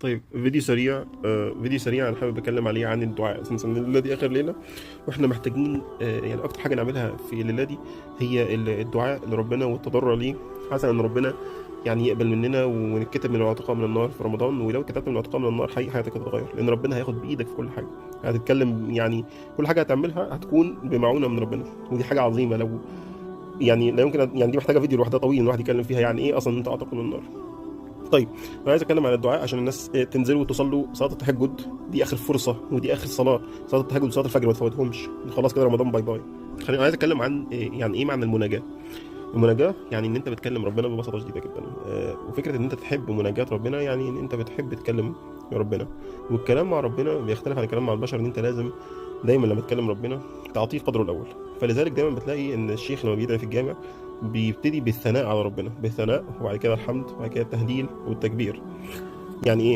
طيب فيديو سريع، فيديو سريع انا حابب اتكلم عليه عن الدعاء. اساسا الليلة دي اخر ليلة، واحنا محتاجين يعني اكتر حاجة نعملها في الليلة دي هي الدعاء لربنا والتضرع ليه، عسى ان ربنا يعني يقبل مننا ونتكتب من العتقاء من النار في رمضان. ولو كتبت من العتقاء من النار حقيقي حياتك هتتغير، لان ربنا هياخد بايدك في كل حاجة، هتتكلم يعني كل حاجة هتعملها هتكون بمعونة من ربنا، ودي حاجة عظيمة. لو يعني لا يمكن، يعني دي محتاجه فيديو لوحدها طويل الواحد يتكلم فيها يعني ايه اصلا انت عتق من النار. طيب انا عايز اتكلم عن الدعاء عشان الناس تنزلوا وتصلوا صلاة التهجد، دي اخر فرصة ودي اخر صلاة، صلاة التهجد وصلاة الفجر ما تفوتهمش، خلاص كده رمضان bye bye. خليني عايز اتكلم عن يعني ايه معنى المناجاة. المناجاة يعني ان انت بتكلم ربنا ببساطة شديدة جدا، وفكره ان انت تحب مناجاة ربنا يعني ان انت بتحب تكلم ربنا، والكلام مع ربنا بيختلف عن الكلام مع البشر، ان انت لازم دايما لما تكلم ربنا تعطيه قدره الاول. فلذلك دايما بتلاقي ان الشيخ لما بيدعي في الجامع بيبتدي بالثناء على ربنا، بالثناء وبعد كده الحمد وبعد كده التهليل والتكبير. يعني ايه؟